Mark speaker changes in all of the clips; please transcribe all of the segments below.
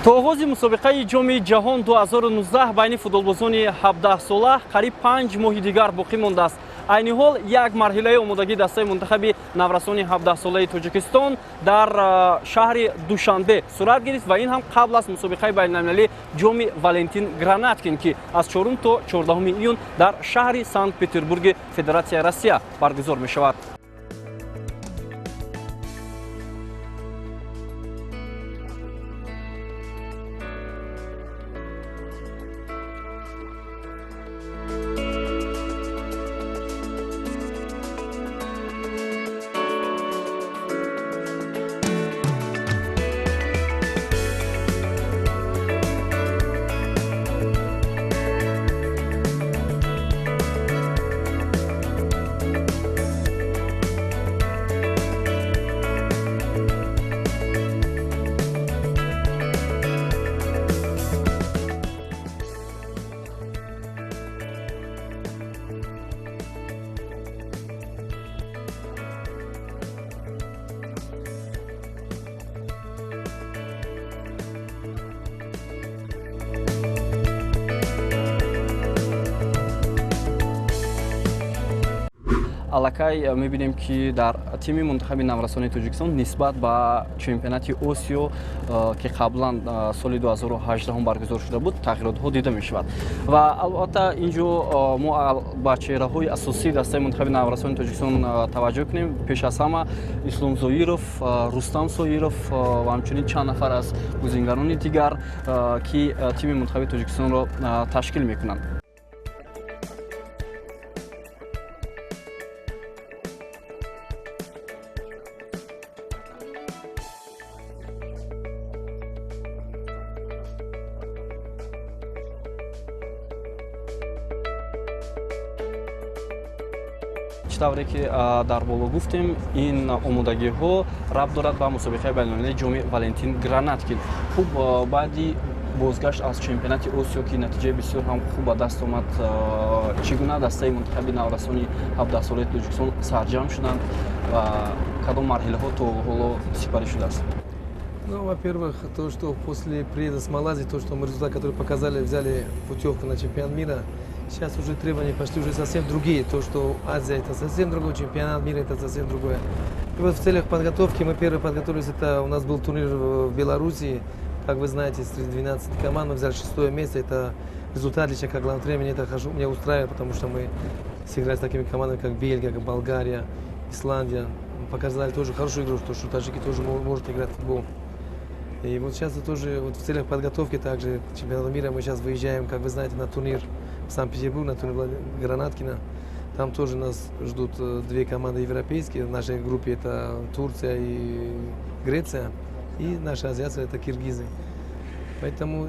Speaker 1: то оғози мусобиқаи ҷоми ҷаҳон 2019 байни футболбозони 17-сола қариб 5 моҳи дигар боқӣ мондааст. айни ҳол як марҳилаи омодагии дастаи мунтахаби наврасони 17-солаи Тоҷикистон дар шаҳри Душанбе сурат гирифт ва ин ҳам қабл аз мусобиқаи байналмилалии ҷоми Валентин Гранаткин ки аз 4 то 14 июн дар шаҳри Санкт-Петербурги Федератсияи Россия баргузор мешавад. аллакай мебинем ки дар тими мунтахаби наврасони Тоҷикистон нисбат ба чемпионати Осиё ки қаблан соли 2018 баргузор шуда буд тағйиротҳо дида мешавад ва албатта инҷо мо ба чеҳраҳои асосии дастаи мунтахаби наврасони Тоҷикистон таваҷҷӯҳ кунем. пеш аз ҳама Ислом Зоиров, Рустам Соиров ва ҳамчунин чанд нафар аз гузингарони дигар ки тими мунтахаби Тоҷикистонро ташкил мекунанд. чӣ тавре ки дар боло гуфтем ин омодагиҳо рабт дорад ба мусобиқаи байналмилалии ҷоми Валентин Гранаткин. хуб баъди бозгашт аз чемпионати Осиё ки натиҷаи бисёр ҳам хуб ба даст омад, чӣ гуна дастаи мунтахаби наврасони 17-солаи Тоҷикистон сарҷам шуданд ва кадом марҳилаҳо то ҳоло сипарӣ шудааст?
Speaker 2: Ну, во-первых, то, что после приезда с Малайзии, то, что мы результат, который показали, взяли путевку на чемпионат мира. Сейчас уже требования пошли уже совсем другие. То, что Азия это совсем другой, чемпионат мира это совсем другое. И вот в целях подготовки мы первые подготовились, это у нас был турнир в Белоруссии. Как вы знаете, среди 12 команд мы взяли 6 место. Это результат лично как главный тренер, это хорошо, меня устраивает, потому что мы сыграли с такими командами, как Бельгия, как Болгария, Исландия. Показали тоже хорошую игру, что таджики тоже могут играть в футбол. И вот сейчас тоже вот в целях подготовки также к чемпионату мира мы сейчас выезжаем, как вы знаете, на турнир в Санкт-Петербург, на турнир Гранаткина. Там тоже нас ждут две команды европейские. В нашей группе это Турция и Греция. И наши азиатцы это киргизы. Поэтому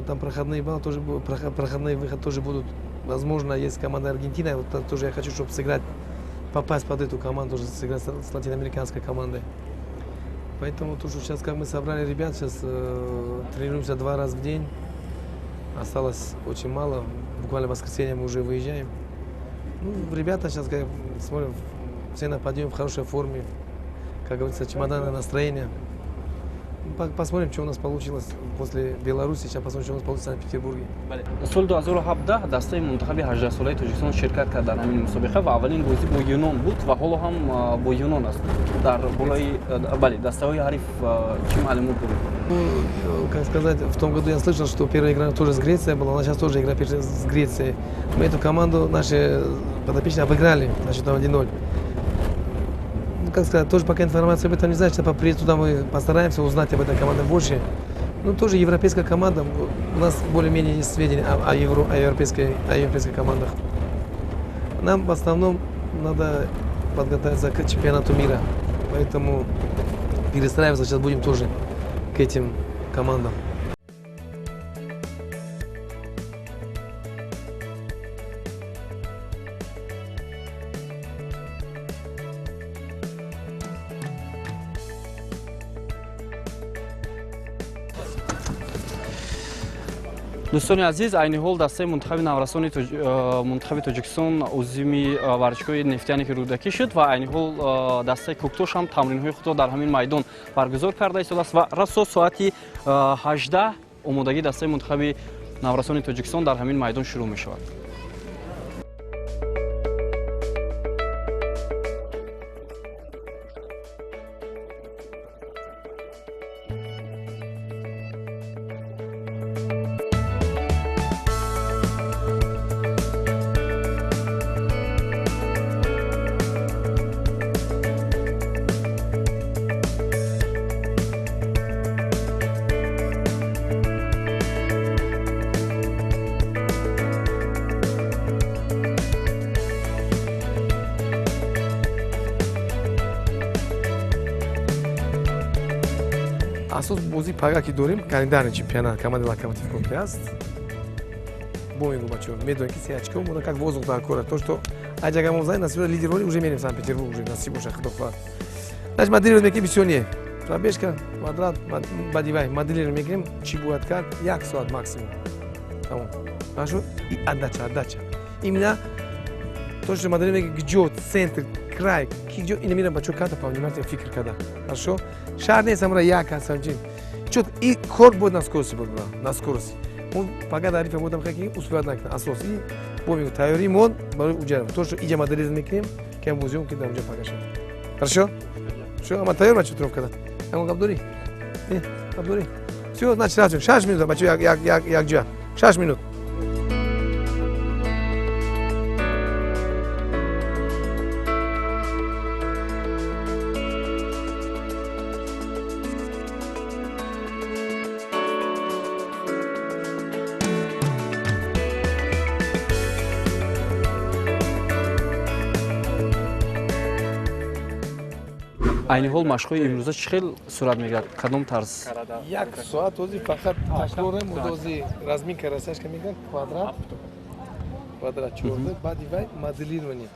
Speaker 2: там проходные баллы тоже будут, проходные выходы тоже будут. Возможно, есть команда Аргентина. Вот тоже я хочу, чтобы сыграть, попасть под эту команду, тоже сыграть с латиноамериканской командой. Поэтому то, что сейчас как мы собрали ребят, сейчас тренируемся 2 раза в день. Осталось очень мало. Буквально в воскресенье мы уже выезжаем. Ну, ребята сейчас, как смотрим, все на подъеме, в хорошей форме. Как говорится, чемоданное настроение. Посмотрим, что у нас получилось после Беларуси. Сейчас посмотрим, что у нас получится в Санкт-Петербурге.
Speaker 1: соли 2017 дастаи мунтахаби 18-солаи Тоҷикистон ширкат кард дар ҳамин мусобиқа ва аввалин бозӣ бо Юнон буд ва ҳоло ҳам бо Юнон аст. Дар болои дастаҳои ҳариф чӣ маълумот доред?
Speaker 2: Ну, как сказать, в том году я слышал, что первая игра тоже с Грецией была, она сейчас тоже игра с Грецией. Мы эту команду, наши подопечные, обыграли на счетом 1-0. Ну, как сказать, тоже пока информации об этом не знаю, сейчас по приезду туда мы постараемся узнать об этой команде больше. Ну, тоже европейская команда, у нас более-менее есть сведения о европейских командах. Нам в основном надо подготовиться к чемпионату мира, поэтому перестраиваться сейчас будем тоже к этим командам.
Speaker 1: дӯстони азиз, айни ҳол дастаи мунтахаби наврасони мунтахаби Тоҷикистон узуми варзишгоҳи Нефтияне ки рӯдакӣ шуд ва айни ҳол дастаи Кӯктош ҳам тамринҳои худро дар ҳамин майдон баргузор карда истодааст ва расо соати 18 омодагии дастаи мунтахаби наврасони Тоҷикистон дар ҳамин майдон шурӯъ мешавад.
Speaker 2: асос бози пага ки дорем календарный чемпионат командаи Локомотив Коки аст. Бомигу бачо, медонем ки 3 очко мона как воздух дар кора. То, что аҷага мо заем насиб лидер роли уже менем Санкт-Петербург уже насиб боша худофа. Значит, моделировать мекунем бисёрие. Пробежка, квадрат, бадивай. Моделировать мекунем, чи будет как, 1 соат максимум. Тамом. Хорошо? И отдача. Именно то, что моделировать где центр, край, где и намерен бачо када, повнимательно фикр када. Хорошо? Шар не самра яка самчин. Чот и кор будет на скорости будет, на скорости. Он пока дариф будем какие успевать на асос и помню тайори мон, бару уджарим. То, что идем моделировать мекунем, кем возьмем, куда уже покажем. Хорошо? Все, ама тайор бачо тров када. Ама габдори. Габдори. Все, значит, разум. 6 минут, бачо як джа. 6 минут.
Speaker 1: айни ҳол машқҳои имрӯза чӣ хел сурат мегирад? Кадом тарз?
Speaker 2: 1 соат ози фақат такрарем удози разминка расашка мегирад квадрат 14 баъди вай моделирование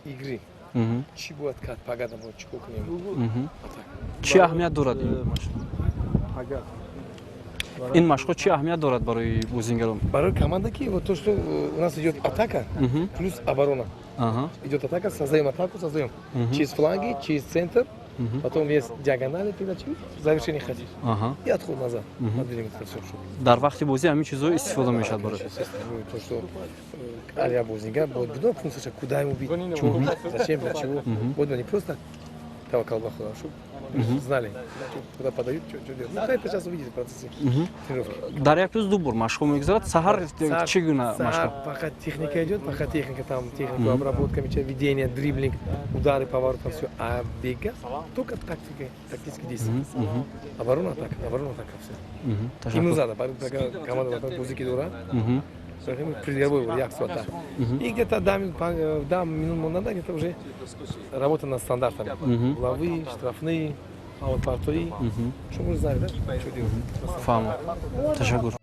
Speaker 2: игры. Чӣ бояд кард пагада мо чӣ кунем?
Speaker 1: Чӣ аҳамият дорад ин машқҳо чӣ аҳамият дорад барои бозингарон?
Speaker 2: Барои команда ки вот то, что у нас идет атака плюс оборона. Идет атака, создаем атаку, создаем через фланги, через центр, потом есть диагонали, тогда завершение хотим. И отход назад.
Speaker 1: Дар вақти бозӣ ҳамин чизҳо истифода мешавад барои
Speaker 2: то, что алия бозингар бояд бидон функцияша куда ему бить, зачем, для чего. Вот не просто таваккал на Худа, чтобы знали, куда подают, что делать. Ну, это сейчас увидите в процессе тренировки.
Speaker 1: Дар як рӯз ду бор машқҳо мегузарад. Саҳар чӣ гуна машқҳо?
Speaker 2: Пока техника идет, пока техника там, техника обработка мяча, ведение, дриблинг, удары, поворот, там все. А бега только тактика, тактические действия. Оборона атака, все. Им нужно, пока команда бузики дура. Предъявил реакцию атак. И где-то дам минут монада, где-то уже работа над стандартами. Угловые, штрафные, аутпартои. Что мы знаем, да? Что делать?
Speaker 1: Фаҳмо. Ташаккур.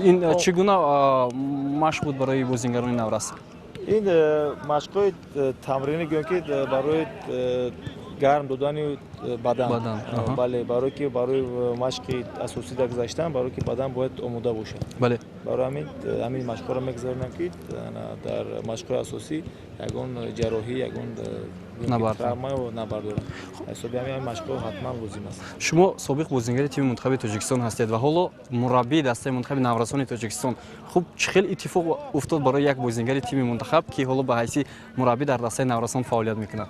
Speaker 1: ин чӣ гуна машқ буд барои бозингарони наврас?
Speaker 3: ин машқҳои тамрини гӯем ки барои гарм додани бадан. Бале, барое ки барои машқи асосида гузаштан, барое ки бадан бояд омода бошад.
Speaker 1: Бале.
Speaker 3: Барои ҳамин машқҳоро мегузаронам ки дар машқҳои асосӣ ягон ҷарроҳӣ, ягон травма набардорам. ҳисоби ҳамин машқҳо ҳатман лозим аст.
Speaker 1: Шумо собиқ бозингари тими мунтахаби Тоҷикистон ҳастед ва ҳоло мураббии дастаи мунтахаби наврасони Тоҷикистон. Хуб, чӣ хел иттифоқ уфтод барои як бозингари тими мунтахаб, ки ҳоло ба ҳайси мураббӣ дар дастаи наврасон фаъолият мекунад?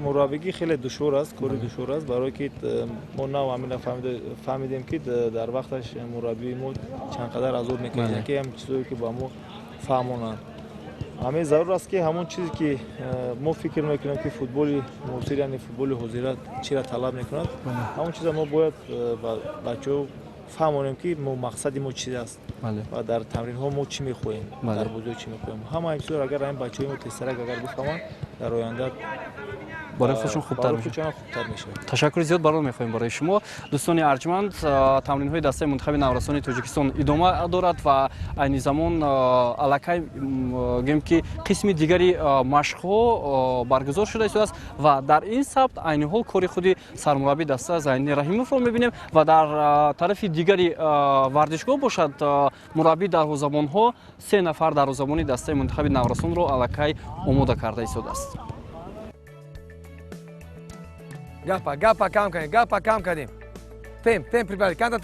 Speaker 3: мураббигӣ хеле душвор аст, кори душвор аст, барое ки мо нав ҳамина фаҳмидем ки дар вақташ мураббии мо чанд қадар азоб мекард, яке ҳам чизое ки ба мо фаҳмонанд. ҳамин зарур аст ки ҳамон чизе ки мо фикр мекунем ки футболи муосир яъне футболи ҳозира чиро талаб мекунад, ҳамон чиза мо бояд ба бачаҳо фаҳмонем ки мақсади мо чӣ аст ва дар тамринҳо мо чӣ мехоҳем, дар бозиҳо чӣ мехоҳем. Ҳама ин чизо агар ҳамин бачаҳои мо тезтарак агар бифаҳманд, дар оянда
Speaker 1: барои худшон хубтар мешавад. Ташаккури зиёд барои мехоҳем барои шумо. Дӯстони арҷманд, тамринҳои дастаи мунтахаби наврасони Тоҷикистон идома дорад ва айни замон аллакай гӯем ки қисми дигари машқҳо баргузор шуда истодааст ва дар ин сабт айни ҳол кори худи сармураббии даста Зайниддин Раҳимовро мебинем ва дар тарафи дигари варзишгоҳ бошад мураббии дарвозабонҳо 3 нафар дарвозабони дастаи мунтахаби наврасонро аллакай омода карда истодааст.
Speaker 2: Gapa, cam cadim. Tempo, primeiro, canta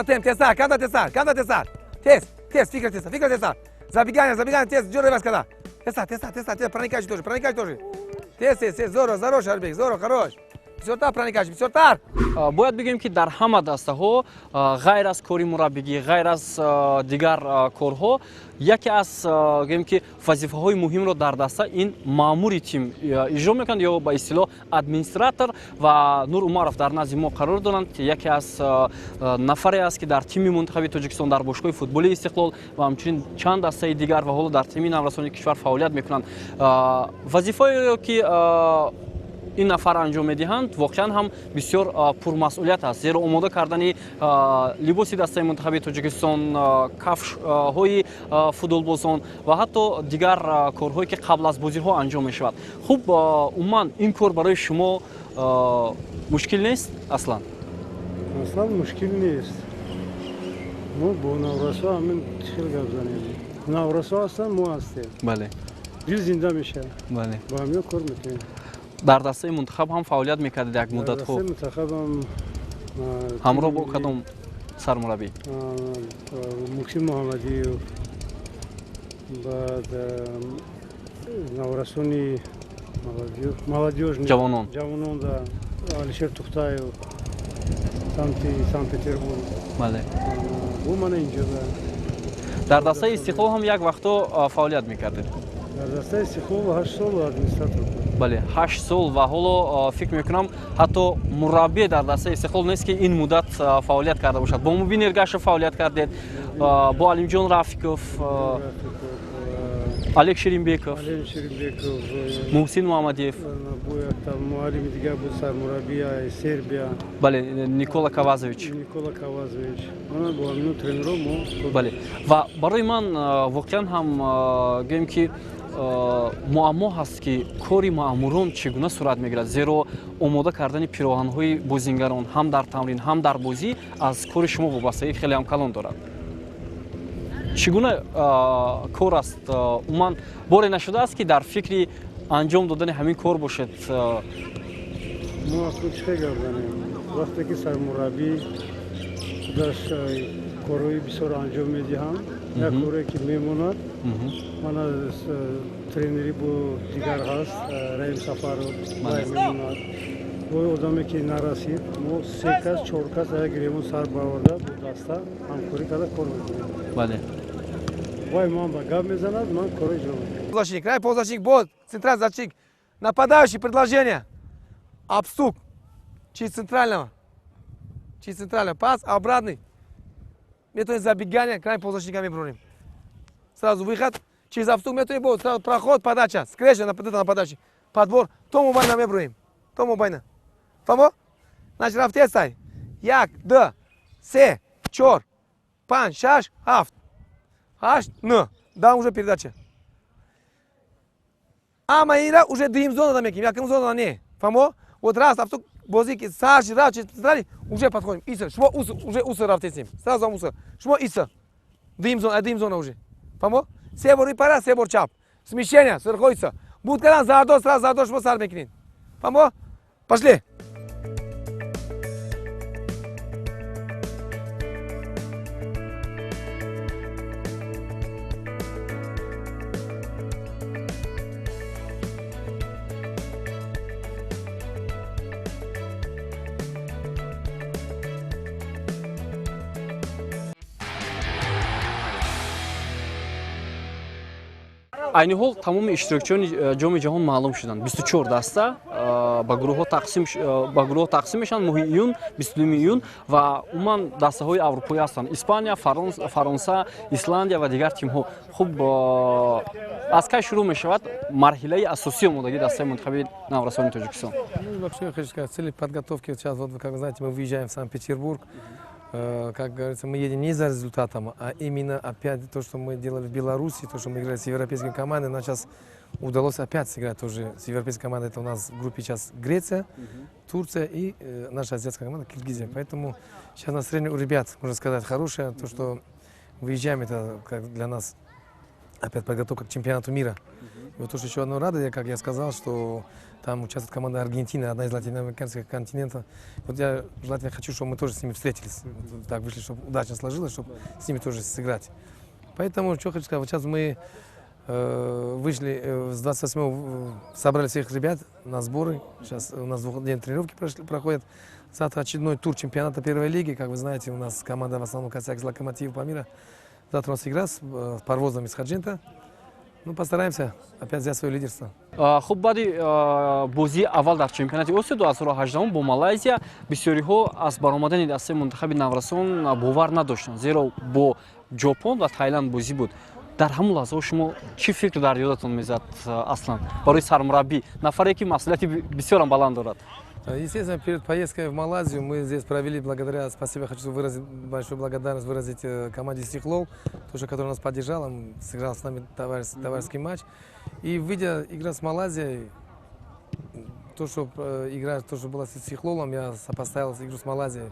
Speaker 2: tempo, testar. Fica testar. Забегание, тест, Джордж Васкада. Testar, проникаешь тоже. Тест, здорово, Шарбек, здорово, хорош. Бисёртар проникаешь, бисёртар.
Speaker 1: Бояд бигем ки дар ҳама дастаҳо ғайр аз кори мураббигӣ, ғайр аз дигар корҳо, яке аз гӯем ки вазифаҳои муҳимро дар даста ин маъмури тим иҷро мекунад ё ба истилоҳ администратор ва Нур Умаров дар назди мо қарор доранд ки яке аз нафаре аст ки дар тими мунтахаби Тоҷикистон дар бошгоҳи футболии Истиқлол ва ҳамчунин чанд дастаи дигар ва ҳоло дар тими наврасони кишвар фаъолият мекунанд. Вазифаҳоеро ки ин нафар анҷом медиҳанд воқеан ҳам бисёр пурмасъулият аст, зеро омода кардани либоси дастаи мунтахаби Тоҷикистон, кафшҳои футболбозон ва ҳатто дигар корҳое ки қабл аз бозиҳо анҷом мешавад. Хуб, умуман ин кор барои шумо мушкил нест аслан?
Speaker 4: Аслан мушкил нест. мо бо наврасо ҳамин хел гап занем. Наврасо ҳастан, мо ҳастем.
Speaker 1: Бале.
Speaker 4: Ҷу зинда мешавад.
Speaker 1: Бале.
Speaker 4: Ба ҳамин кор мекунем.
Speaker 1: дар дастаи мунтахаб ҳам фаъолият мекардед як муддатҳо?
Speaker 4: Дар дастаи мунтахабам
Speaker 1: ҳамроҳ бо кадом сармураббӣ?
Speaker 4: Мухсин Муҳаммадиев, баъд наврасони молодёжни
Speaker 1: ҷавонон
Speaker 4: да Алишер Тухтаев, самти Санкт-Петербург.
Speaker 1: Бале.
Speaker 4: бу мана инҷо
Speaker 1: дар дастаи Истиқлол ҳам як вақто фаъолият мекардед?
Speaker 4: дар дастаи Истиқлол 8 сол администратор.
Speaker 1: Бале, 8 сол ва ҳоло фикр мекунам ҳатто мураббие дар дастаи Истиқлол нест ки ин муддат фаъолият карда бошад. Бо Мубин Эргашев фаъолият кардед, бо Алимҷон Рафиков, Олег Ширинбеков, Муҳсин Муҳаммадиев,
Speaker 4: муаллими дигар буд сармураббии Сербия.
Speaker 1: Бале, Никола Кавазович. Мана
Speaker 4: бо ҳамин тренерҳо мо.
Speaker 1: Бале. Ва барои ман воқеан ҳам гӯем ки муаммо ҳаст ки кори маъмурон чӣ гуна сурат мегирад, зеро омода кардани пироҳанҳои бозингарон ҳам дар тамрин, ҳам дар бозӣ аз кори шумо вобастагӣ хеле ҳам калон дорад. Чӣ гуна кор аст? Умуман боре нашудааст ки дар фикри анҷом додани ҳамин кор бошед?
Speaker 4: мо аслан чӣ хел гап занем? вақте ки сармураббӣ худаш корҳои бисёр анҷом медиҳанд, як коре ки мемонад, мана тренери бо дигар ҳаст, Раим Сафаров мемонад. бо одаме ки нарасид, мо 3 кас 4 кас ая гиревон сар бароварда бо даста ҳамкорӣ карда кор мекунем.
Speaker 1: Бале.
Speaker 4: вай ман ба гап мезанад, ман кор иҷро мекунам.
Speaker 2: Крайний полузащитник, бот, центральный защитник, нападающий, предложение, обстук, через центрального, пас, обратный. Методом забегания, крайний полузащитника мы броним. Сразу выход, через обстук методом будет, сразу проход, подача, скрещивание, нападающий, подбор, тому байна мы броним. Тому байна. Фамо? Значит, рафте стай. Як, да, се, чор, пан, шаш, афт. Аш, н. Да, уже передача. Ама ира уже дым зона да меким, якым зона не. Фамо? Вот раз обстук, бозики, саш, раз, через централи, уже подходим. Иса, шмо ус, уже усы рафте сим. Сразу усы. Шмо иса. Дым зона уже. Фамо? Себор и пара, себор чап. Смещение, сверхойца. Будет когда задор, сразу задор, шмо сар мекинин. Фамо? Пошли!
Speaker 1: айни ҳол тамоми иштирокчиёни ҷоми ҷаҳон маълум шуданд. 24 даста ба гурӯҳҳо тақсим мешаванд. моҳи июн 22 июн ва умуман дастаҳои аврупоӣ ҳастанд. Испания, Фаронса, Исландия ва дигар тимҳо. Хуб аз кай шурӯъ мешавад марҳилаи асосии омодагии дастаи мунтахаби наврасони Тоҷикистон?
Speaker 2: Ну, вообще, я хочу сказать, в целях подготовки, сейчас, вот, как вы знаете, мы выезжаем в Санкт-Петербург. Как говорится, мы едем не за результатом, а именно опять то, что мы делали в Беларуси, то, что мы играли с европейскими командами. Нам сейчас удалось опять сыграть тоже с европейской командой. Это у нас в группе сейчас Греция, Турция и наша азиатская команда Киргизия. Поэтому сейчас настроение у ребят, можно сказать, хорошее. То, что выезжаем, это как для нас опять подготовка к чемпионату мира. И вот то, что еще одно радует, как я сказал, что там участвует команда Аргентины, одна из латиноамериканских континентов. Вот я желательно хочу, чтобы мы тоже с ними встретились. Вот так вышли, чтобы удачно сложилось, чтобы с ними тоже сыграть. Поэтому, что хочу сказать, вот сейчас мы вышли с 28-го, собрали всех ребят на сборы. Сейчас у нас двухдневные тренировки проходят. Завтра очередной тур чемпионата первой лиги. Как вы знаете, у нас команда в основном косяк из Локомотива Памира. Завтра у нас игра с Парвозом из Хаджинта. Ну, постараемся опять взять свое лидерство.
Speaker 1: Хуб баъди бозии аввал дар чемпионати Осиё 2018 бо Малайзия бисёриҳо аз баромадани дастаи мунтахаби наврасон бовар надоштанд, зеро бо Ҷопон ва Таиланд бозӣ буд. Дар ҳамон лаҳзаҳо шумо чӣ фикр дар ёдатон мезад аслан барои сармураббӣ, нафаре ки масъулияти бисёрам баланд дорад?
Speaker 2: Естественно, перед поездкой в Малайзию мы здесь провели, спасибо, хочу выразить большую благодарность выразить команде «Стихлов», которая нас поддержала, сыграл с нами товарищеский матч. И выйдя игра с Малайзией, то, что было с «Стихловом», я сопоставил игру с Малайзией.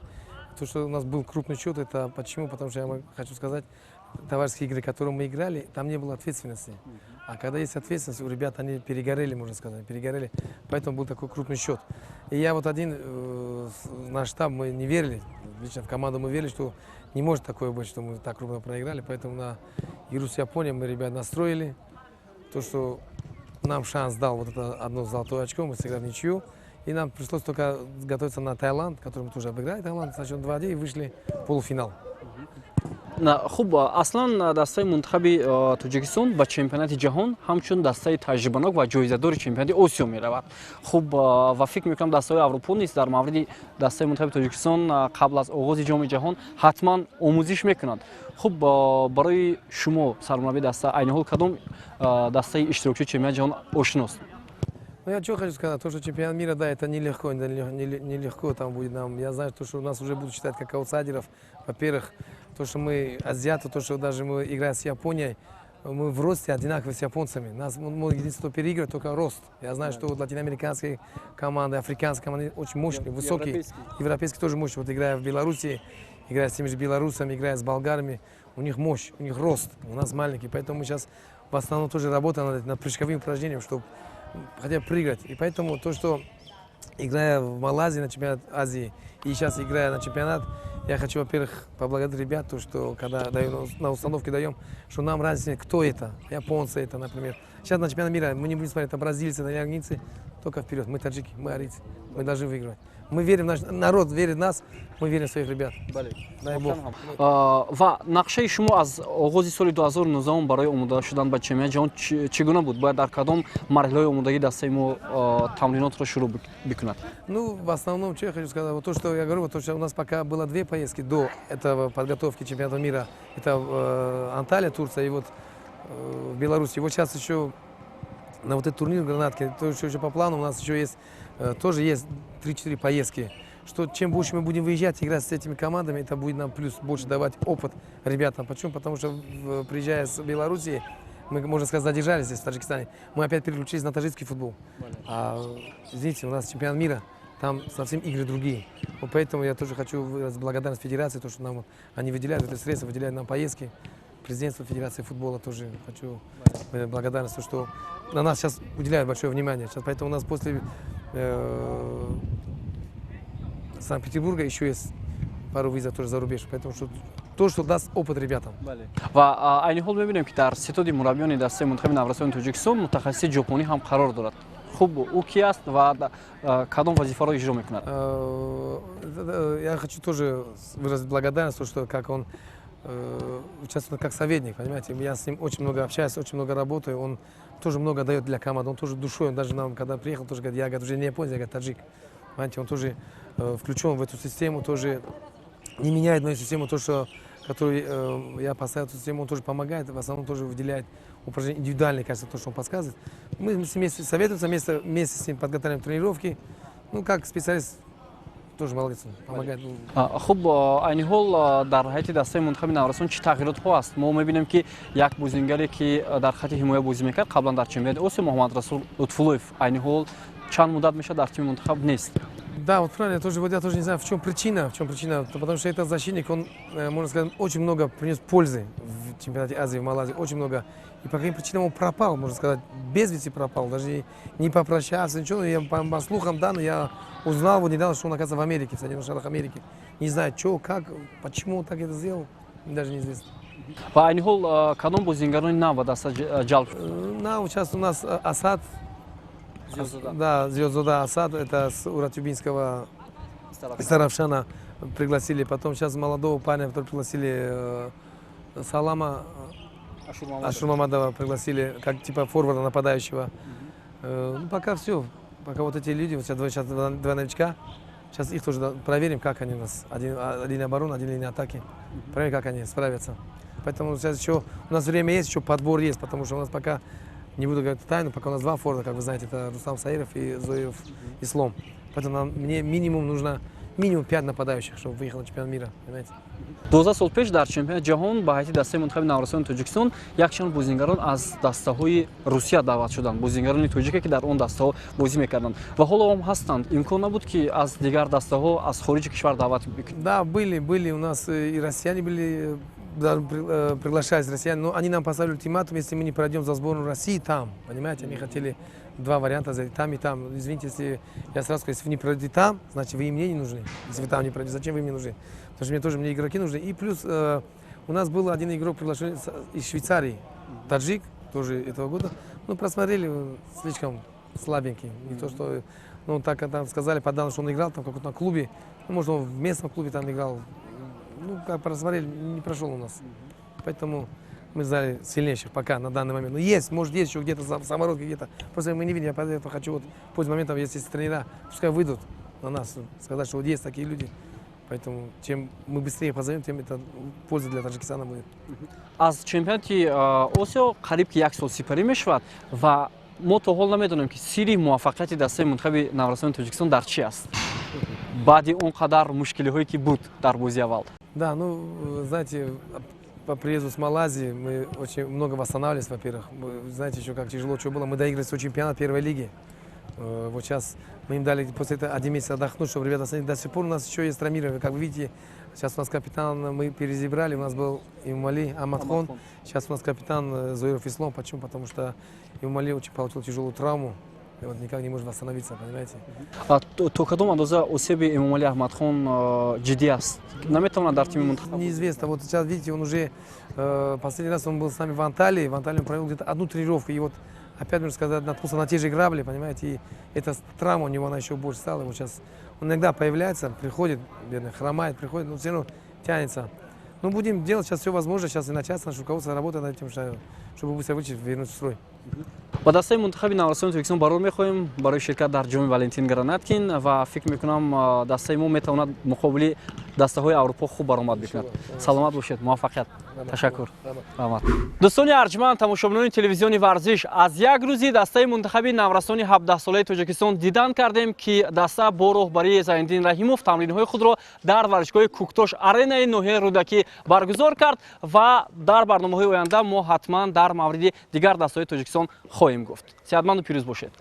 Speaker 2: То, что у нас был крупный счет, это почему? Потому что я хочу сказать, товарищеские игры, которые мы играли, там не было ответственности. А когда есть ответственность, у ребят они перегорели, можно сказать, перегорели. Поэтому был такой крупный счет. И я вот один, наш штаб, мы не верили, лично в команду мы верили, что не может такое быть, что мы так крупно проиграли. Поэтому на игру с Японией мы ребят настроили. То, что нам шанс дал вот это одно золотое очко, мы сыграли в ничью. И нам пришлось только готовиться на Таиланд, который мы тоже обыграли. Таиланд с счетом 2-1 и вышли в полуфинал.
Speaker 1: хуб аслан дастаи мунтахаби Тоҷикистон ба чемпионати ҷаҳон ҳамчун дастаи таҷрибанок ва ҷоизадори чемпионати Осиё меравад. Хуб ва фикр мекунам дастаҳои аврупо низ дар мавриди дастаи мунтахаби Тоҷикистон қабл аз оғози ҷоми ҷаҳон ҳатман омӯзиш мекунанд. Хуб барои шумо сармурабби даста айни ҳол кадом дастаи иштирокчии чемпионати ҷаҳон ошиност?
Speaker 2: Ну, я что хочу сказать, то, что чемпионат мира, да, это нелегко, нелегко там будет нам. Я знаю, что у нас уже будут считать как аутсайдеров. Во-первых, то, что мы азиаты, то, что даже мы играем с Японией, мы в росте одинаковы с японцами. Нас единственное, что переигрывает, только рост. Я знаю, что вот латиноамериканские команды, африканские команды очень мощные, высокие. Европейские тоже мощные. Вот играя в Беларуси, играя с теми же белорусами, играя с болгарами, у них мощь, у них рост. У нас маленький. Поэтому мы сейчас в основном тоже работаем над прыжковым упражнением, чтобы хотя бы прыгать. И поэтому то, что играя в Малайзии на чемпионат Азии и сейчас играя на чемпионат, я хочу, во-первых, поблагодарить ребят, то, что когда на установке даем, что нам разница, кто это, японцы это, например. Сейчас на чемпионат мира мы не будем смотреть, это бразильцы, это аргентинцы, только вперед. Мы таджики, мы арийцы, мы должны выигрывать. Мы верим, наш народ верит в нас, мы верим в своих ребят. Дай Бог.
Speaker 1: ва нақшаи шумо аз оғози соли 2019 барои омода шудан ба чемпионати ҷаҳон чӣ гуна буд? Бояд дар кадом марҳилаи омодагии дастаи мо тамринотро шурӯъ бикунад?
Speaker 2: Ну, в основном, что я хочу сказать, вот то, что я говорю, вот то, что у нас пока было две поездки до этого подготовки чемпионата мира. Это Анталия, Турция, и вот в Беларуси. Вот сейчас еще на вот этот турнир в Гранатке, то еще по плану у нас еще есть, тоже есть 3-4 поездки. Что чем больше мы будем выезжать, играть с этими командами, это будет нам плюс больше давать опыт ребятам. Почему? Потому что приезжая с Беларуси, мы, можно сказать, задержались здесь, в Таджикистане. Мы опять переключились на таджикский футбол. А, извините, у нас чемпионат мира, там совсем игры другие. Вот поэтому я тоже хочу выразить благодарность Федерации, то, что нам они выделяют эти средства, выделяют нам поездки. Президентство Федерации футбола тоже хочу благодарность, что на нас сейчас уделяют большое внимание. Сейчас, поэтому у нас после Санкт-Петербурга еще есть пару визов тоже за рубеж. Поэтому что то, что даст опыт ребятам.
Speaker 1: ва айни ҳол мебинем ки дар сетоди мураббиёни дастаи мунтахаби наврасони Тоҷикистон мутахассиси ҷопонӣ ҳам қарор дорад. Хуб ӯ ки аст ва кадом вазифаро иҷро мекунад?
Speaker 2: Я хочу тоже выразить благодарность, что как он участвует как советник, понимаете. Я с ним очень много общаюсь, очень много работаю. Он тоже много дает для команды, он тоже душой. Он даже нам, когда приехал, тоже говорит, я говорит, уже не японец, я говорит, таджик. Понимаете, он тоже включен в эту систему, тоже не меняет мою систему, то, что, которую я поставил эту систему, он тоже помогает, в основном тоже выделяет упражнения индивидуальные, кажется, то, что он подсказывает. Мы вместе советуемся, вместе с ним подготавливаем тренировки. Ну, как специалист, тоже молодец, он помогает.
Speaker 1: хуб айни ҳол дар ҳайати дастаи мунтахаби наврасон чӣ тағйиротҳо аст? Мо мебинем ки як бозингаре ки дар хати ҳимоя бозӣ мекард қаблан дар чемпионати Осиё Муҳаммад Расул Лутфуллоев айни ҳол чанд муддат мешавад дар тими мунтахаб нест.
Speaker 2: Да, вот правильно, я тоже не знаю, в чем причина, потому что этот защитник, он, можно сказать, очень много принес пользы в чемпионате Азии, в Малайзии, очень много. И по каким причинам он пропал, можно сказать, без вести пропал, даже не попрощался, ничего. Я по слухам данных, я узнал вот недавно, что он оказывается в Америке, в Соединенных Штатах Америки. Не знаю, что, как, почему он так это сделал, даже неизвестно.
Speaker 1: Ва айни ҳол кадом бозингарони нав ба даста ҷалб шуд?
Speaker 2: На, сейчас у нас Асад. Да, Звездода Асад, это с Уратюбинского Саравшана пригласили. Потом сейчас молодого парня, который пригласили, Салама Ашурмамадова пригласили, как типа форварда нападающего. Ну, пока все. Пока вот эти люди, вот сейчас два новичка, сейчас их тоже проверим, как они у нас. Один линия обороны, один линия атаки. Проверим, как они справятся. Поэтому сейчас еще у нас время есть, еще подбор есть, потому что у нас пока, не буду говорить тайну, пока у нас два форварда, как вы знаете, это Рустам Саиров и Зоев Ислом. Поэтому мне минимум нужно 5 нападающих, чтобы выехал на чемпионат мира, понимаете?
Speaker 1: 12 сол пеш дар чемпионати ҷаҳон ба ҳайати дастаи мунтахаби наврасони Тоҷикистон якчанд бозингарон аз дастаҳои Русия даъват шуданд, бозингарони тоҷике ки дар он дастаҳо бозӣ мекарданд ва ҳоло ҳам ҳастанд. Имкон набуд ки аз дигар дастаҳо аз хориҷи кишвар даъват бикунед?
Speaker 2: Да, были у нас и россияне были, приглашались россияне, но они нам поставили ультиматум, если мы не пройдем за сборную России там, понимаете, они хотели два варианта, там и там. Извините, если я сразу скажу, если вы не пройдете там, значит вы и мне не нужны. Если вы там не пройдете, зачем вы мне нужны? Потому что мне игроки нужны. И плюс у нас был один игрок приглашен из Швейцарии, таджик, тоже этого года. Ну, просмотрели, слишком слабенький. Не то, что, ну, так там сказали, по данным, что он играл там в каком-то клубе. Ну, может, он в местном клубе там играл. Ну, как просмотрели, не прошел у нас. Поэтому мы знали сильнейших пока на данный момент. Но есть, может, есть еще где-то самородки, где-то. Просто мы не видим, я поэтому хочу вот пользуясь моментом, если есть тренера, пускай выйдут на нас, сказать, что вот есть такие люди. Поэтому чем мы быстрее позовем, тем это польза для Таджикистана будет.
Speaker 1: Аз чемпионати Осиё қариб ки як сол сипарӣ мешавад ва мо то ҳол намедонем ки сирри муваффақияти дастаи мунтахаби наврасони Тоҷикистон дар чи аст? Баъди он қадар мушкилиҳое ки буд дар бозии аввал.
Speaker 2: Да, ну, знаете, по приезду с Малайзии мы очень много восстанавливались, во-первых. Знаете, еще как тяжело что было. Мы доиграли свой чемпионат первой лиги. Вот сейчас мы им дали после этого 1 месяц отдохнуть, чтобы ребята остановились. До сих пор у нас еще есть травмирование. Как вы видите, сейчас у нас капитан, мы перезабрали, у нас был Имумали Аматхон. Сейчас у нас капитан Зоиров Ислом. Почему? Потому что Имумали очень получил тяжелую травму. И вот никак не может восстановиться, понимаете?
Speaker 1: То кадом андоза осеби Имумали Ахмадхон ҷиддӣ аст? Наметавонад дар тими мунтахаб?
Speaker 2: Неизвестно. Вот сейчас, видите, он уже последний раз он был с нами в Анталии. В Анталии он провел где-то одну тренировку. И вот опять, можно сказать, наткнулся на те же грабли, понимаете? И эта травма у него, она еще больше стала. Вот сейчас он иногда появляется, приходит, бедный, хромает, приходит, но все равно тянется. Ну, будем делать сейчас все возможное. Сейчас и начальство, наше руководство работает над этим, чтобы быстро вернуть в строй.
Speaker 1: ба дастаи мунтахаби наврасони Тоҷикистон барор мехоҳем барои ширкат дар ҷоми Валентин Гранаткин ва фикр мекунам дастаи мо метавонад муқобили дастаҳои Аврупо хуб баромад бикунад. Саломат бошед, муваффақият. Ташаккур. Раҳмат. Дӯстони арҷманд, тамошобинони телевизиони варзиш, аз як рӯзи дастаи мунтахаби наврасони 17-солаи Тоҷикистон дидан кардем, ки даста бо роҳбарии Заиндин Раҳимов тамринҳои худро дар варзишгоҳи Куктош аренаи ноҳияи Рӯдакӣ баргузор кард ва дар барномаҳои оянда мо ҳатман дар мавриди дигар дастаҳои Тоҷикистон хоҳем гуфт. Сеҳатманду пирӯз бошед.